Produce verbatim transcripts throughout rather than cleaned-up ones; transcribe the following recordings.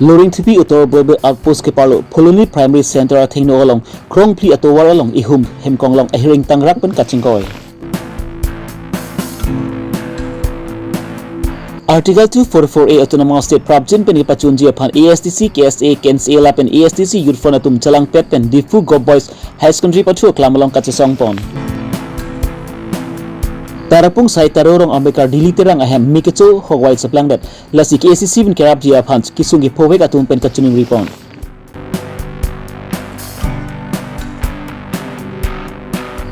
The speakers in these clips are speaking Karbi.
Loringthupi Uttar Borbil Outpost keparlo Phuloni Primary Center athengno along krongphli atovar along ihum hemkonglong ahiring tangrak pen kachingkoi. Article two forty-four A Autonomous State prapjin pen kepachunji aphan A S D C, K S A, K N C A lapen A S D C Youth Front atum chelangpet pen Diphu Govt Boys High Secondary pathu aklam along kachesongpon. Tarapung Sai Taro Rong Ambedkar Delhi Terang ahem me kecho hogwai cheplangdet, lasi K A C C pen kerapji aphan kesung kephovek atum pen kachiningripon.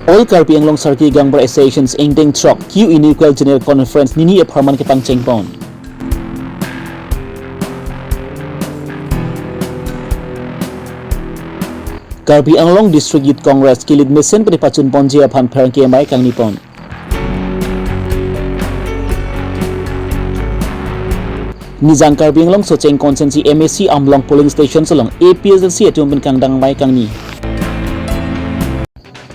All Karbi Anglong Sarki Gaonbura Associations ingdeng throk Q Annual General Conference nini apharman kepangchengpon. Karbi Anglong District Youth Congress kilit mesen pen pachunponji aphan pherangke amei kangnipon. Nijang Karbi Anglong Socheng Constituency M A C Amlong Polling Station along A P H L C atum pen kangdang amei kangni.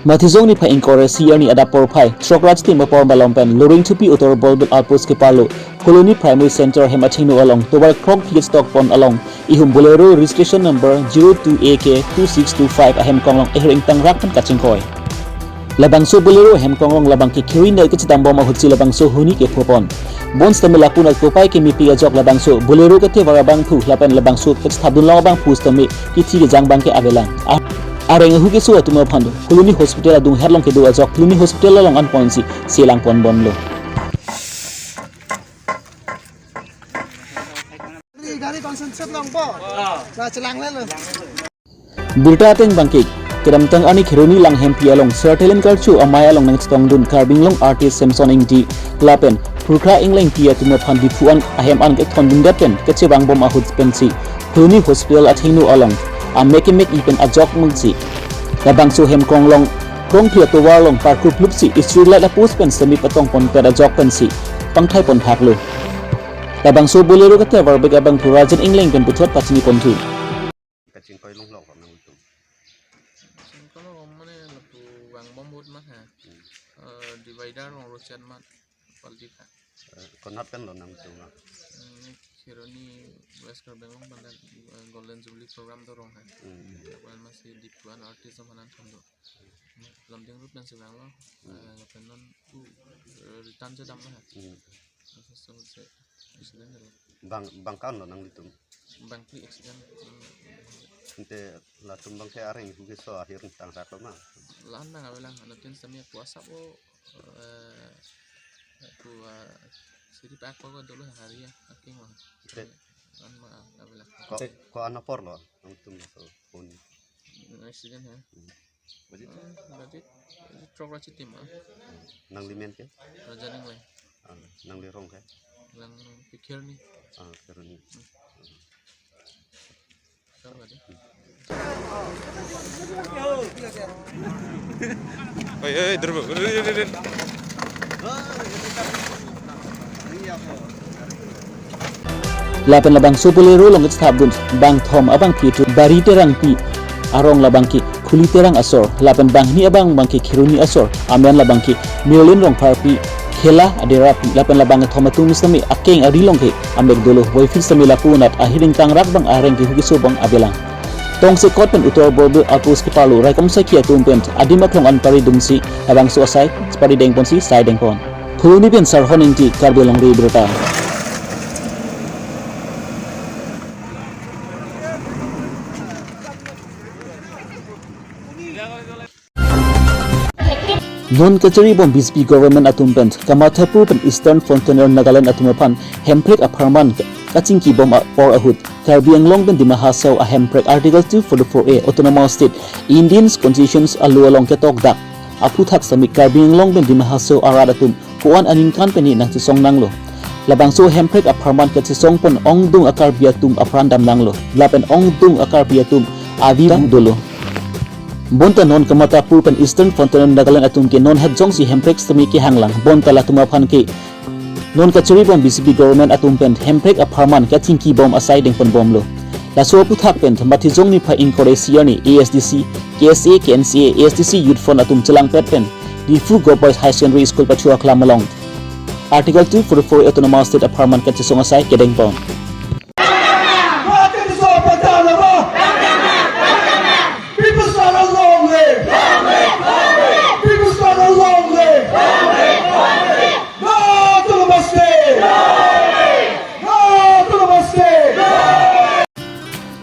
Mathijong niphai ingkoi ra isi arni adap porphai throk ra chitim apor malom pen Loringthupi Uttar Borbil Outpost keparlo Phuloni Primary Center ahem athengno along tovar krongphli tokpon along ihum Bolero registration number zero two A K two six two five ahem konglong ahiring tangrak pen kachingkoi. Labangso Bolero ahem konglong labang ke khiri nel kachedambom ahutsi labangso huni kephopon. Bonsitame lapu-an kopai kemepi ajok labangso Bolero kethevar abangphu lapen labangso kachethapdunlong abangphu sitame kithi kejang abang ke avelang. A-, areng ahu keso atum aphan Phuloni Hospital adung herlong kedo ajok Phuloni Hospital along anponsi selangponbomlo. Gari concentrate long po. Na chelanglelo. Birta ateng abang ke kedamtang arni kheroni Langhempi along Sertelen Karcho amei along nangchetongdun Karbi Anglong artist Samson Ingti lapen Purkha Englengpi atum aphan Diphu an ahem an kethondundet pen kachevangbom ahut pensi Phuloni Hospital athengno along amek kemek-i pen ajok mungsi labangso ahem konglong krongphli atovar along parkrup lupsi street light apost pen semi patongponpet ajok pensi pangthaiponphaklo. Labangso Bolero kethevar bek abangphu Rajen Engleng pen puthot pachiniponthu. Kachingkoi longlong ko nangtum. Kachingkoi longlong mane lapu vangbom ahut ma ha. Hmm. Eh, divider along rochet ma quality kha. Eh, konat pen lo nangtum ma? Hmm, kheroni West Karbi Anglong pen, eh, Golden Jubilee program do rong ha. Hmm. Lapu-an masi Diphu an artist atum aphan an thondo. Lamding road pensi vanglo. Hmm. Eh, lapen non tu, eh, return chedam ma ha. Hmm. Laso song se accident lo. Bang, bang ko-an lo nanglitum? Bangphli accident. Hmm. Ante latum abang ke areng ahu keso ahiring tangrak lo ma? La-an abang avelang, anuttin sitame pu asap o, eh, pu, ah, siri pak ko dolo hari ya, aking lo. Ante? La-an abang avelang. Ko, ko-an apor lo nangtum laso huni? Accident ha. Hmm. Budget? Ah, budget, budget throk ra chitim ah. Nangli men ke? Rajen Engleng. Ah, nangli rong ke? Lang pikir ni. Ah, pikir ni. Hmm. Throk ra di. Oi, oi, dur, dur, dur, dur. Lapen labangso Bolero along kethapdun bangthom abangphu tu Bari Terangpi arong labang ke Khuli Terang asor, lapen banghini abang abang ke kheroni asor, amen labang ke Mirlin Rongpharpi, Khela Aderapi, lapen labang kethom atum sitame akeng ari along ke amek dolo, voiphit sitame lapu-anat ahiring tangrak abang areng ke ahu keso abang avelang. Tongsekot pen Uttar Borbil Outpost keparlo raikom saikhi atum pen adim aklong an paridunsi labangso asai paridengponsi saidengpon. Phuloni pen Sarhon Ingti, Karbi Longri Abirta. Non kacharibom B J P government atum pen Kamathapur pen Eastern Frontier Nagaland atum aphan hemprek apharman kachingkibom apor ahut Karbi Anglong pen Dima Hasao ahemprek Article two forty-four A Autonomous State Indian Constitution alo along ketokdak aphuthak sitame Karbi Anglong pen Dima Hasao arat atum ko-an aningkan pen nangchesong nanglo. Labangso hemprek apharman kachesongpon ongdung a-Karbi atum apran damnanglo. Lapen ongdung a-Karbi atum avi dam dolo. Bonta non Kamathapur pen Eastern Frontier Nagaland atum ke non het jongsi hemprek sitame kehanglang. Bonta latum aphan ke non kacharibom B J P government atum pen hemprek apharman kachingkibom asai dengponbomlo. Laso aphuthak pen Mathijong niphai ingkoi ra isi arni A S D C, K S A, K N C A, A S D C Youth Front atum chelangpet pen Diphu Govt Boys High Secondary School pathu aklam along Article two forty-four Autonomous State apharman kachesong asai kedengpon.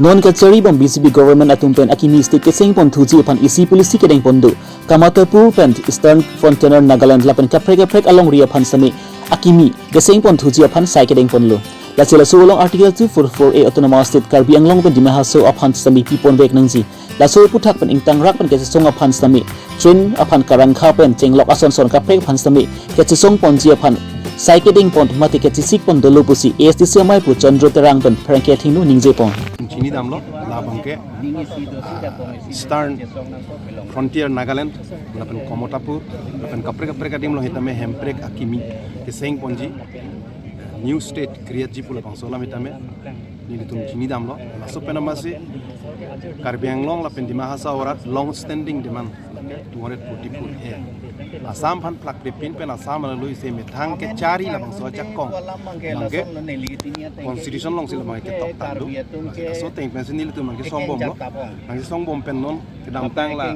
Non kachari bom B J P government atum pen akimi state keseng pon thuji aphan isi policy kedeng pon do. Kamatapur pen Eastern Frontier Nagaland lapen kaprek kaprek alongri aphan sami akimi keseng pon thuji aphan sai kedeng pon lo. Lasi laso along Article two four four A Autonomous State Karbi Anglong pen Dima Hasao aphan sami pi pon vek nangji. Laso aputhak pen ingtangrak pen kachesong aphan sami train aphan karangkha pen chenglok ason son kaprek aphan sami kachesong ponji aphan sai kedeng pon mate kachesik pon dolo pusi A S D C amei pu Chandra Terang pen pherangke athengno ningje pon. Chini damlo labang ke, ah, Eastern Frontier Nagaland lapen Kamatapur lapen kaprek kaprek adim lo hitame hemprek akimi keseng ponji, new state create ji pu labangso alam hitame nelitum chini damlo. Laso pen amatsi Karbi Anglong lapen Dima Hasao arat long standing demand two hundred forty-four A. Assam aphan plak pepin pen Assam alo ise methang kachari labangso ajakong. Bangke constitution alongsi labang ketok tanglo. Laso ateng pensi nelitum bangke songbomlo. Bangke songbom pen non kedamtang la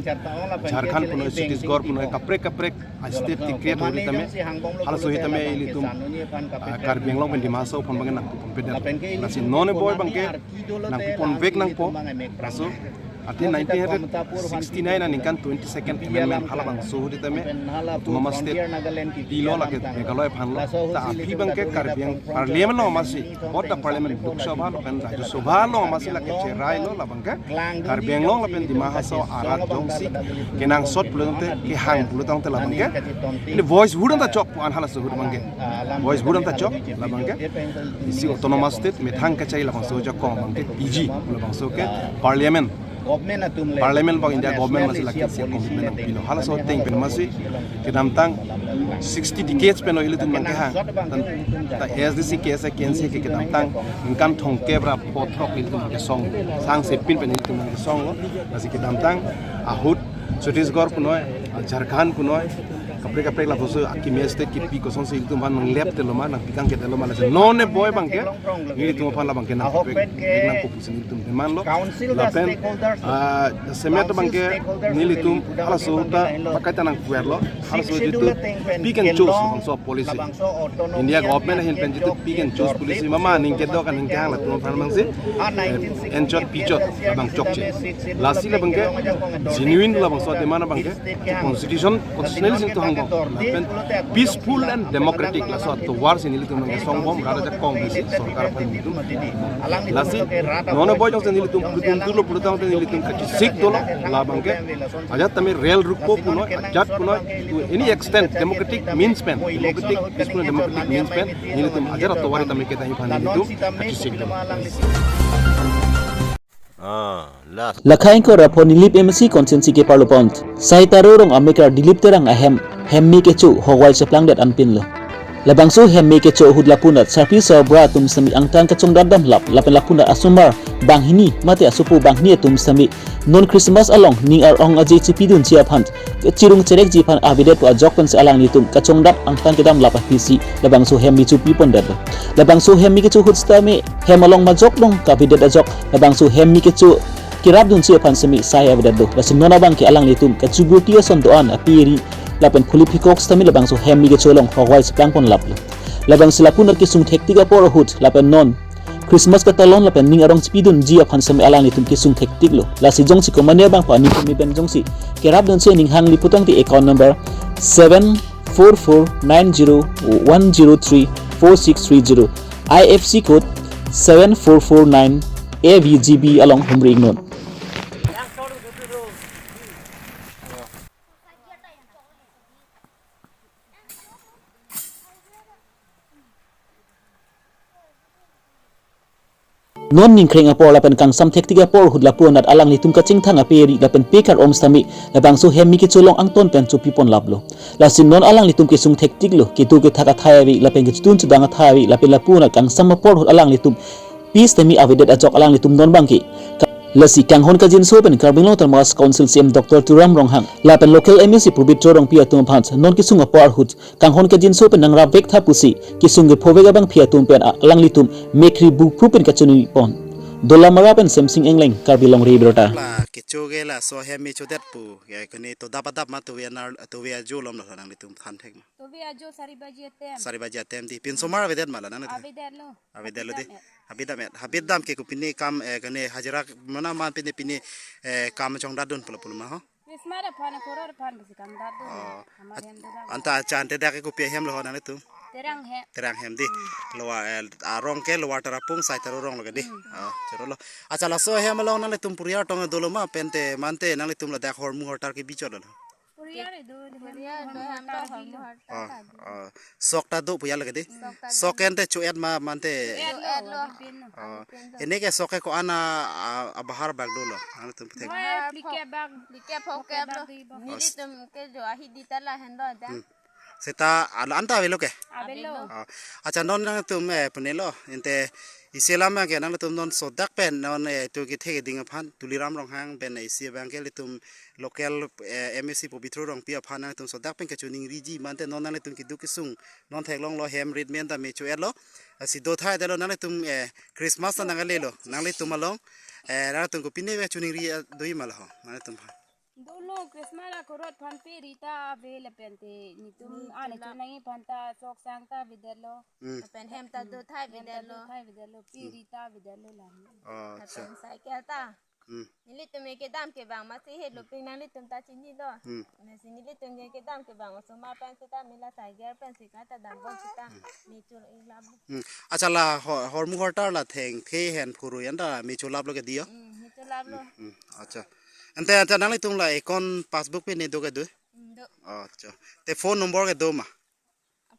Jharkhand punoi, Chhattisgarh punoi, kaprek kaprek a state ti create hori tame, halaso hitame ilitum, ah, Karbi Anglong pen Dima Hasao aphan bangke nangpi pon pedet. Lasi non e boi bangke nangpi pon vek nangpo. Laso athe nineteen hundred sixty-nine aningkan twenty-second amendment halabangso hori tame Autonomous State pilo lake Meghalaya aphan lo. Ta aphi bangke Karbi Ang-, Parliament along amatsi, both the Parliament, Lok Sabha lapen Rajya Sabha along amatsi lake cherai lo labangke Karbi Anglong lapen Dima Hasao arat jongsi kenangsot pulotangte, kehang pulotangte labangke, ini voice ahut anta chok pu an halaso ahut bangke. Voice ahut anta chok labangke isi Autonomous State methang kachari labangso ajakong bangke P G labangso ke Parliament. Parliament bang India government amatsi lake isi commitment nangpilo. Halaso ateng pen amatsi kedamtang sixty decades pen ilitum bangke hang. Tan ta A S D C, K S A, K N C ke kedamtang ningkan thomkep ra phongo throk ilitum kesong. Sangse pin pen ilitum kesonglo. Lasi kedamtang ahut Chhattisgarh punoi, Jharkhand punoi, kaprek kaprek labangso akimi state kipi kosonsi ilitum aphan nanglepte loma, nangpi kangkete loma, lasi non e boi bangke nelitum aphan labangke nangpi pon vek nangpo pusi nelitum demand lo. Lapen, ah, semet bangke nelitum halaso ta pakai ta nangkwerlo. Halaso jitu pick and choose labangso policy. India government ahin pen jitu pick and choose policy mama aning kedo kan aning kehang latum aphan bangsi, eh, enchot pichot labang chokche. Lasi labangke genuine labangso demand bangke constitution, constitutional jitu hangbom. Lapen peaceful and democratic laso tovar si nelitum bangke songbom rada ajakong bisi sorkar aphan nelitum. Lasi non e boi jongsi nelitum pudun dolo pulotangte nelitum kachesik dolo labangke ajat tame rel rukpo punoi, ajat punoi, to any extent, democratic means pen, democratic, peaceful and democratic means pen, nelitum ajat atovar tame kedam aphan nelitum kachesik dolo. Ah, last. Lakha ingkoi ra pho Nilip M A C constituency ke parlo pon. Sai Taro rong amekar Dilip Terang ahem, hemmi kecho hogwai cheplangdet anpinlo. Labangso hemmi kecho ahut lapunat sarpi sarbura atum sami angtan kachongdat damlap, lapen lapunat asomar banghini mate asopo banghini atum sami non Christmas along ning arong aje chipidunji aphan kachirung cherekji aphan avedetpo ajok pensi alanglitum kachongdat angtan kedamlap aphisi labangso hemmi chopi pondetlo. Labangso hemmi kecho ahut sitame hem along majok dong kavedet ajok labangso hemmi kecho kerapdunji aphan sami sai avedetlo. Lasi non abangke alanglitum kachubuti ason do-an apiri lapen phuli phikok sitame labangso hemmi kecho along hogwai cheplang ponlaplo. Labangsi lapunat kesung thektik apor ahut lapen non Christmas katalon lapen ning arong chipidunji aphan sami alanglitum kesung thektiklo. Lasi jongsi komatne abangpo aning keme pen jongsi kerapdunji aning hangli putangte account number seven four four nine zero one zero three four six three zero, I F S C code seven four four nine A V G B along humri iknon. Non ningkreng apor lapen kangsam thektik apor ahut lapunat alanglitum kachingthang apiri lapen pekar om sitame labangso hemmi kecho along angton pen chopi ponlaplo. Lasi non alanglitum kesung thektiklo, kedo kethak athai ave lapen kechedun chedang athai ave lapen lapunat kangsam apor ahut alanglitum pi sitame avedet ajok alanglitum non abangke. Lasi kanghon kajinso pen Karbi Anglong Autonomous Council C E M Doctor Tuliram Ronghang lapen local M A C Pobitro Rongpi atum aphan non kesung apor ahut kanghon kajinso pen nangrap vek tha pusi kesung kepho vek abangpi atum pen alanglitum mekri buphu pen kachini pon. Dolamara pen Semsing Engleng, Karbi Longri Abirta. La kecho ke laso hemmi chodet pu, ya kene to dap dap ma to ve anar, to ve ajo lom lo nanglitum than thek ma. To ve ajo sari baji atem. Sari baji atem ti. Pin osomar avedet ma la nang? Avedetlo. Avedetlo ti. Avedetlo. Habit dam-et. Habit dam ke kopine kam, eh, kene hajira mane man pine pine, eh, kam chongdatdun pulo pulo ma ho. Christmas aphan, Koro aphan bisi kam datdun. Oh. Amar hem do dak. Anta achan te dak ke kopi ahem lo ho nanglitum? Terang hem. Terang hem di. Hmm. Lowa, eh, arong ke Lower Tarapung, Saitaro rong lo ke di. Hmm. Oh, choro lo. Achala laso hem along nanglitum puriar tong dolo ma pente mante nanglitum ladak hormu hortar ke bichot lo. Puriar do, puriar do, hem do, hormu hortar. Oh, ta do. Oh. Sok ta do pu ya lake di. Sok ta do. Sok ente cho-et ma mante. Cho-et lo. Oh. Ene ke sok ke ko-an a, a, abahar bak dolo. Nanglitum puthek. Bahar phlikep bak. Phlikep phokep lo. Phokep bak di bak. Nelitum ke jo ahi di ta lahen do dak. Hmm. Seta ala anta avelo ke? Avelo. Oh. Accha non nangtum, eh, punelo. Ente isi alam ke nangtum non sodak pen non, eh, tu kethe keding aphan Tuliram Ronghang pen isi abang ke ilitum local, eh, M A C Pobitro Rongpi aphan nangtum sodak pen kechoningriji mante non nanglitum keduk kesung non theklonglo hem rit men ta me cho-et lo. Lasi do thai detlo nanglitum, eh, Christmas ta nangkele lo nanglitum along, eh, nangtum kopine ve choningri, eh, doi ma lo ho nanglitum aphan. Dolo Christmas akorot aphan pe ri ta ave lapen te netum ne ane chonang aphan ta sok sang ta avedetlo. Hmm. Lapen hem ta do thai avedetlo. Hem ta do thai avedetlo. Pe ri ta avedetlo la. Oh, accha. Lapen cycle ta. Hmm. Nelitum ke kedam ke bang masi helo ping nanglitum ta chinilo. Hmm. Masi nelitum ke kedam ke bang osomar pen seta mila cycle pen sika ta dam bom seta. Hmm. Ni chur ik lam. Hmm. Accha la ho-, hormu hortar la thengthe hen phurui anta me cholap lo ke di ho? Hmm, me cholap lo. Hmm, hmm. Accha. Ante accha nanglitum la account passbook pe ne do ke do? Hmm, do. Accha. Te phone number ke do ma?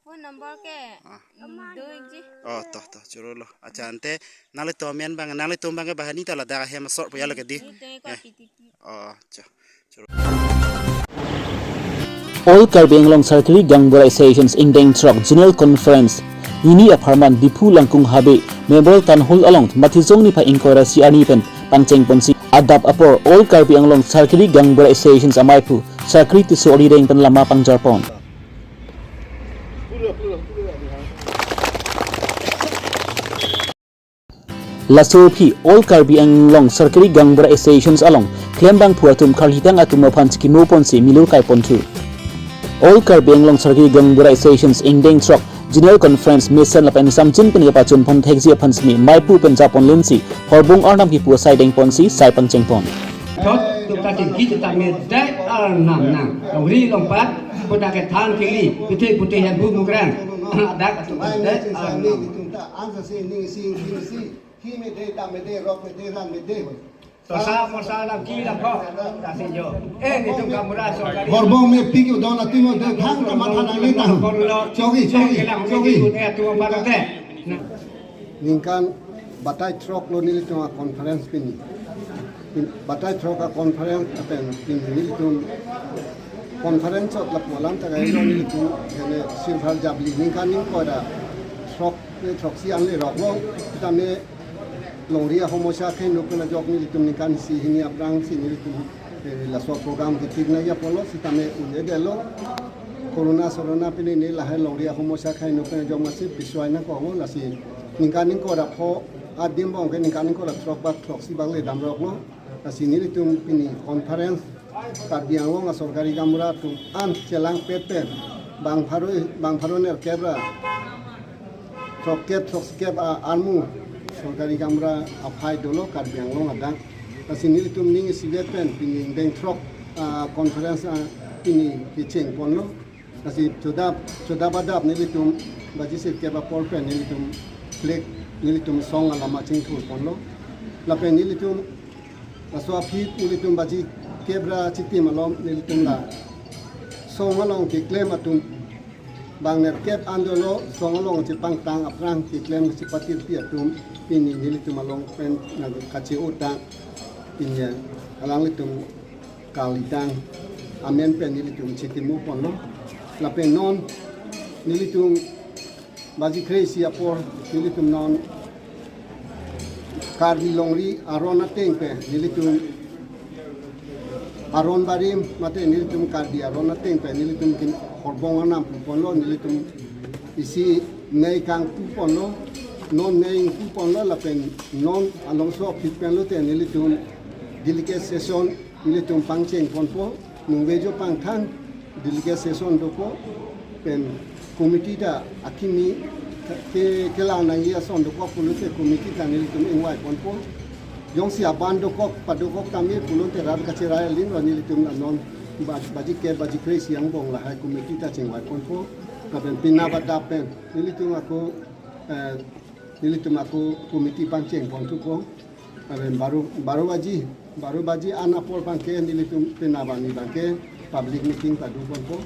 Phone number ke, ah, hmm, do ikji. Oh, to, to, choro lo. Accha, ante nanglitum amen bang, nanglitum bang ke bahani ta ladak ahem asor pu ya lo ke di. Nelitum ke, eh, P T T. Oh, accha. All Karbi Anglong Sarkiri Gaonbura Associations ingdeng throk General Conference hini apharman Diphu Langkung Habe Memorial Town Hall along Matijong niphai ingkoi ra isi arni pen pangcheng ponsi adap apor All Karbi Anglong Sarkiri Gaonbura Associations amaiphu Sarkiri Tisso arideng pen lama pangjar pon. Laso aphi All Karbi Anglong Sarkiri Gaonbura Associations along klembangphu atum karlitang atum aphan chikimo ponsi milur kai ponthu. All Karbi Anglong Sarkiri Gaonbura Associations ingdeng throk General Conference mesen lapen samjin pen kepachun pon thekji aphan simi maipu pen japon lensi horbung arnam kipu asai deng ponsi sai pangcheng pon. Thot tum ta chingki ta me dai arnam nang. Longri longpat, pu ta kethan kili, puthe puthe hem bu mukrang. Dak atum ta dai arnam. Tum ta ansa si ning si ning si. Hi me de, ta me de, rok me de, ran me de. Tosa porsa lam ki lam ko. Ta si jo. Eh, netum gaonbura so. Horbung me pik u don atum de thang ta matha nang le tang. Chogi, chogi, chogi. Eh, tu apa te? Ningkan batai throk lo nelitum a-conference pini. Pin-, batai throk a-conference apen pini nelitum conference chot lapu alam ta kailo nelitum kene Silver Jubilee ningkan ingkoi ra throk, eh, throksi an le rok lo. Tame longri ahomosa ke no pena jok nelitum ningkan isi hini aphrang si nelitum eh, laso program kitik nangji apotlo, sitame un-edetlo. Corona sorona pini ne lahai longri ahomosa khai no pen jong masi pisuai nangkok lo, lasi ningkan ingkoi ra pho adim bong ke ningkan ingkoi ra throk bak throksi bak le damrok lo. Lasi nelitum pini conference Karbi Anglong a-sorkari gaonbura atum an chelangpet pen bang pharo, bang pharo nerkep ra throkkep, throksikep a-armu sorkari gaonbura aphai dolo Karbi Anglong adang. Lasi nelitum ning isivet pen pini ingdeng throk, ah, conference, ah, pini kecheng ponlo. Lasi chodap, chodap adap nelitum baji sirkep apor pen nelitum flag nelitum song alama chingthur ponlo. Lapen nelitum laso aphi nelitum baji kep ra chitim alom nelitum la song along keklem atum bang nerkep an dolo, song along chepangtang aphrang keklem chepatirpi atum pini nelitum along pen nang kache-o ta pini alanglitum karlitang amen pen nelitum chitimo ponlo. Lapen non nelitum baji kre-isi apor nelitum non Karbi longri aron ateng pen nelitum aron barim mate nelitum Karbi aron ateng pen nelitum kin horbong arnam pu ponlo, nelitum isi nei kangpu ponlo, non nei ingpu ponlo lapen non alongso aphi pen lote nelitum delegate session nelitum pangcheng ponpo, nungve jo pangthang delegate session dopo, pen committee ta akimi Ke kelang nangji ason dokok pulote committee ta nelitum ingvai ponpo. Jongsi aban dokok padokok tame pulote rat kacherai aling lo nelitum non ba- baji ke baji kre-isi angbong lahai committee ta chingvai ponpo. Lapen penap adap pen nelitum ako eh, nelitum ako committee pangcheng ponthupo. Lapen baro baro baji baro baji an apor abangke nelitum penap arni abangke public meeting padu ponpo.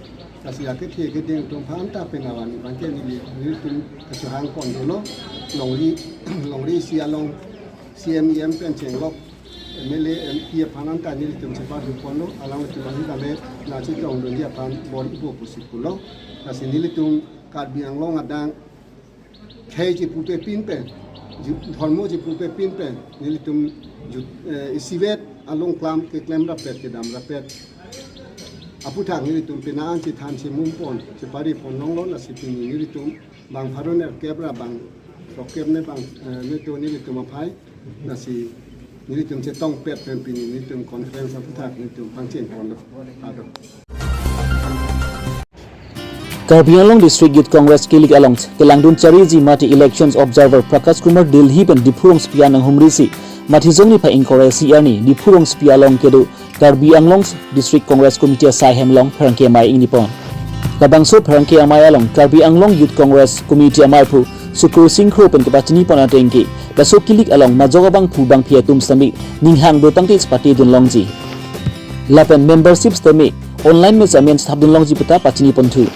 Lasi akethe keding atum aphan ta penap arni abangke neli- nelitum kachehang pon dolo. Longri longri isi along C M E M pen chenglok M L A M P aphan an ta nelitum chepadu ponlo. Alanglitum ahi kame nangchetongdunji aphan bon ipo pusi pulo. Lasi nelitum Karbi Anglong adang khei chepupepin pen, ju- dhormo chepupepin pen nelitum ju- eh, isivet along klam keklem rapet kedam rapet aputhak nelitum penang chethan chemum pon chepari pon longlo. Lasi pini nelitum bang pharo nerkep ra bang throkkep ne bang eh, neto nelitum aphai. Lasi nelitum chetongpet pen pini nelitum conference aputhak nelitum pangcheng ponlo. Ado. Karbi Anglong District Youth Congress kilik along kelangdun chariji mate Elections Observer Prakash Kumar Delhi pen Diphu rongsopi an nanghumrisi mathijong niphai ingkoi ra isi arni Diphu rongsopi along kedo Karbi Anglong District Congress Committee asai hem along pherangke amei ingni pon. Labangso pherangke amei along Karbi Anglong Youth Congress Committee ameiphu Sukur Singh Kro pen kepachini pon atengke, laso kilik along majok abangphu bangphi atum sitame ninghang dotangte chepate dunlongji. Lapen membership sitame online mechamen thap dunlongji puta pachini ponthu.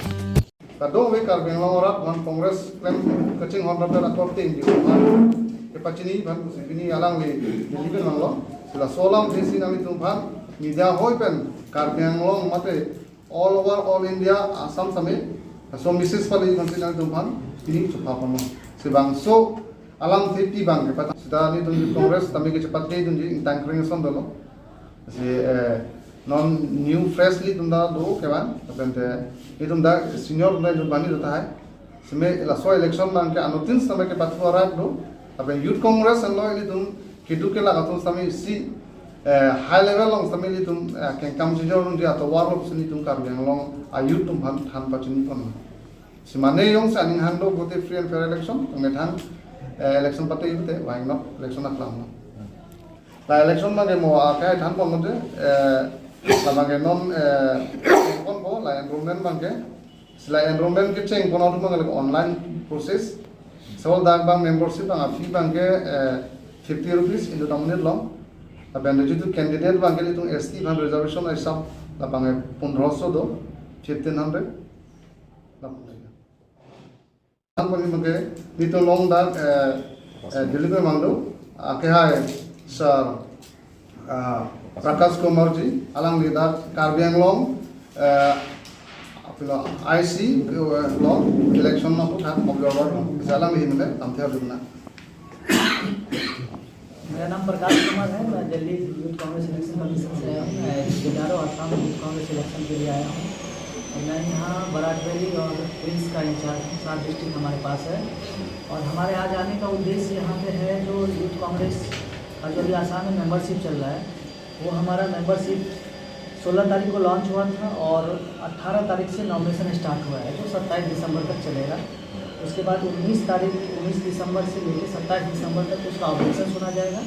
Kadokave Karbi Anglong arat aphan Congress klem kachinghon rapet akorte ingjir aphan kepachini aphan pusi pini alangli Delhi pen vanglo. Si laso alamthe si nanglitum aphan media hoi pen Karbi Anglong mate all over all India, Assam sitame laso message pale aphan si nanglitum aphan pini chepha ponlo. Si bangso alamthe pi abangke pata sita nelitum Congress tame kechepate dunji ingtang kring ason dolo. Si eh, non new freshly itum ta do kevang, lapen te itum ta senior atum ta itum bani do tahai. Sitame laso election abangke anuttin sitame kepathu arat do. Lapen Youth Congress anlo ilitum kedo kelak atum sitame isi eh, high level along sitame ilitum eh, kengkam senior atum di atovar lo sini itum Karbi Anglong a-youth atum aphan than pachini pon. Si mane jongsi aning hang do pulote free and fair election, methang eh, election pate pulote vanglo, election aklam lo. La election abangke mo akai than pon mode eh, labangke non eh, pon ko la enrollment abangke, si la enrollment kecheng pon atum abangke online process. So dak abang membership abang a-fee abangke eh, fifty rupees into tamunit long. Lapen jitu candidate abangke ilitum S T aphan reservation hisab labangke pondroso do, fifteen hundred. Lapen abangke nelitum along dak eh, eh, Delhi pen vangdo, akehai Sir ah, Prakash Kumar ji, alangli dak Karbi Anglong eh, apilo I C eh, along election aputhak observer lo. Si alangli ahin pen lamthe adu nang. मेरा नाम प्रकाश कुमार है। मैं दिल्ली यूथ Congress election commission से आया हूँ। मैं बोकारो आसाम यूथ कांग्रेस इलेक्शन के लिए आया हूँ। और मैं यहाँ बराक वैली और प्रिंस का इंचार्ज हूँ। सात डिस्ट्रिक्ट हमारे पास है। और हमारे आज आने का उद्देश्य यहाँ पे है, जो यूथ कांग्रेस का जो अभी आसाम में मेंबरशिप चल रहा है, वो हमारा मेंबरशिप सोलह तारीख को लॉन्च हुआ था और अठारह तारीख से नॉमिनेशन स्टार्ट हुआ है, जो सत्ताईस दिसंबर तक चलेगा। उसके बाद उन्नीस तारीख, उन्नीस दिसंबर से लेकर सत्ताईस दिसंबर तक उसका ऑब्जेक्शन सुना जाएगा।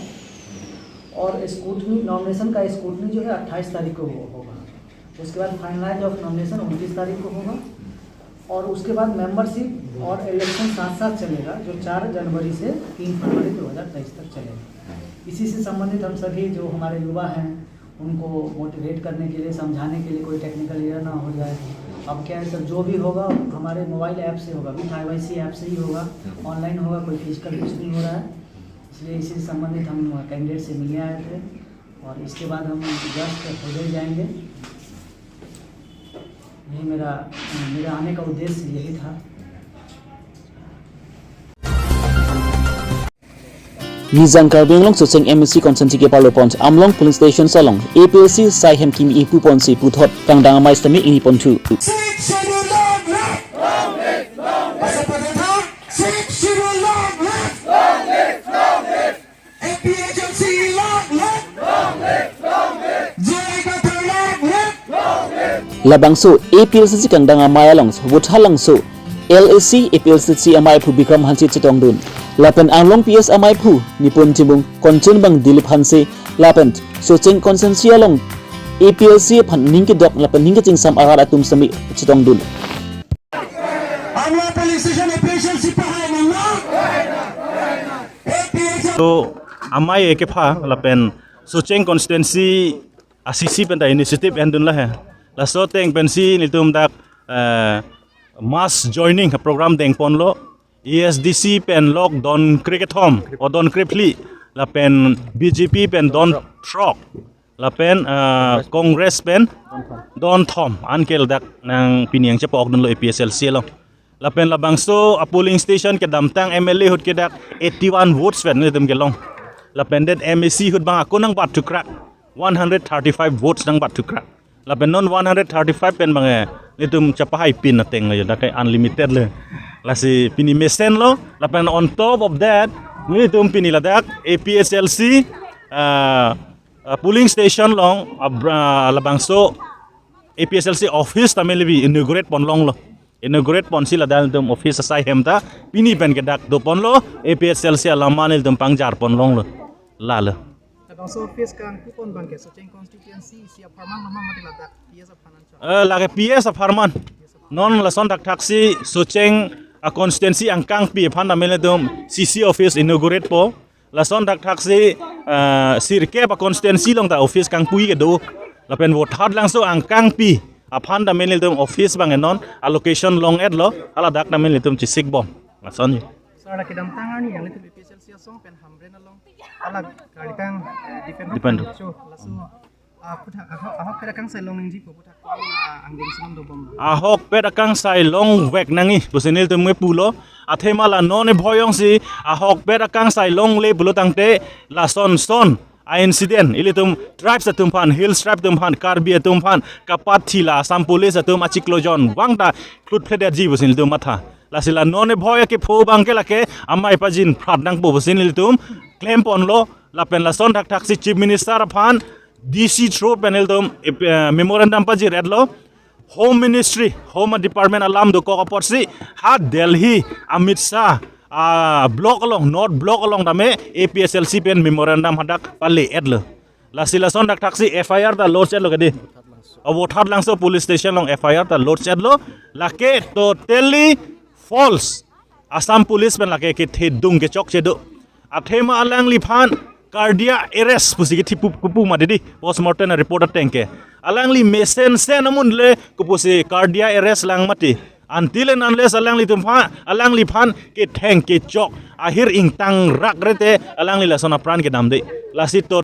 और स्क्रूटनी, नॉमिनेशन का स्क्रूटनी जो है अट्ठाईस तारीख को हो- होगा। उसके बाद फाइनलाइज ऑफ नॉमिनेशन उनतीस तारीख को होगा। और उसके बाद मेंबरशिप और इलेक्शन साथ साथ चलेगा, जो चार जनवरी से तीन फरवरी दो हज़ार तेईस तक चलेगा। इसी से संबंधित हम सभी जो हमारे युवा हैं, उनको मोटिवेट करने के लिए, समझाने के लिए कोई टेक्निकल एरर ना हो जाए। अब क्या है सर, जो भी होगा हमारे मोबाइल ऐप से होगा, with I Y C app से ही होगा, ऑनलाइन होगा, कोई फिजिकल कुछ नहीं हो रहा है। इसलिए इसी से संबंधित हम कैंडिडेट से मिलने आए थे और इसके बाद हम जस्ट होटल जाएंगे। यही मेरा, मेरा आने का उद्देश्य यही था। Nijang Karbi Anglong Socheng M A C constituency keparlo pon Amlong polling station along A P H L C asai hem kimi ipu ponsi puthot kangdang amei sitame ingni ponthu. Sixth Schedule long live! Long live, long live! Sixth Schedule long live! Long live, long live! A P H L C long live! Long live, long live! J I Kathar long live! Long live! Labangso A P H L C kangdang amei along Vothatlangso L A C A P H L C amaiphu Bikram Hanse chetongdun. Lapen Anglong P S amaiphu Nipun Timung, Kanchanbang Dilip Hanse, lapen Socheng constituency along A P H L C aphan ning kedok lapen ning kechingsam arat atum sitame chetongdun. Amla police station A P H L C pahai nang na? A P H L C. So, amei kepha lapen Socheng constituency a C C pen ta initiative endun lahei. Laso ateng pensi nelitum dak, eh, mass joining program dengponlo. A S D C pen lok don krekethom, o don krephli, lapen B J P pen don throk, lapen, eh, Congress pen don thom, anke ladak nang pini nangchepa-okdunlo A P H L C along. Lapen labangso a polling station kedamtang M L A ahut ke dak eighty-one votes pen nelitum kelong. Lapen det M A C ahut bang ako nangbat thukrak, one hundred thirty-five votes nangbat thukrak. Lapen non one hundred thirty-five pen bang, eh, nelitum chepahai pin ateng lo, dak ke unlimited lo. Lasi pini mesenlo, lapen on top of that, nelitum pini ladak A P H L C, ah, ah, polling station along, abra-, labangso A P H L C office tame lebi inaugurate ponlonglo. Inaugurate ponsi ladak nelitum office asai hem ta pini pen ke dak doponlo, A P H L C alama nelitum pangjar ponlonglo. Lalo. Labangso office kangkupon bang ke Socheng constituency isi apharman ma mati ladak P S apharman cha? Eh, lake P S apharman. Non lason thakthaksi Socheng a constituency angkangpi aphan tame nelitum C C office inaugurate po. Lason thakthaksi, eh, sirkep a constituency along ta office kangpui kedo. Lapen Vothatlangso angkangpi aphan tame nelitum office bang non allocation long-etlo, haladak tame nelitum chesikbom. Lason. Sir, la kedamtang arni nanglitum A P H L C asong pen Hamren along hala karlikang, eh, defend Defend. Cho, laso, ah, aphuthak, ahok, ahokpet akangsai long nangji pu aphuthak, ah, angdeng sinam dobom. Ahokpet akangsai longvek nangji pusi nelitum nge pulo. Athema la non e bhoyong si ahokpet akangsai longle pulo tangte lason son a incident ilitum tribes atum aphan, hills tribe atum aphan, Karbi atum aphan kapathi la Assam Police atum achiklo jon vang ta khlutphledetji pusi nelitum matha. Lasi la non e bhoi akepho bang ke lake amei pajin phrat nangpo pusi nelitum klemponlo. Lapen lason thakthaksi Chief Minister aphan D C through pen nelitum, eh, memorandum pajir-etlo. Home Ministry, Home Department alam dokok apotsi ha Delhi Amit Shah, ah, block along, North Block along tame A P H L C pen memorandum hadak pale-etlo. Lasi lason thakthaksi F I R ta lodge-etlo kedi. A Vothatlangso police station along F I R ta lodge-etlo. Lake totally false. Assam Police pen lake kethedung kechokche do. Athema alangliphan cardiac arrest pusi kethipu kupu mati di. Postmortem report ateng ke. Alangli mesensen amun le kopusi cardiac arrest lang mati. Until and unless alanglitum aphan, alangliphan ketheng kechok ahir ingtangrak rete alangli lason apran kedam de. Lasi to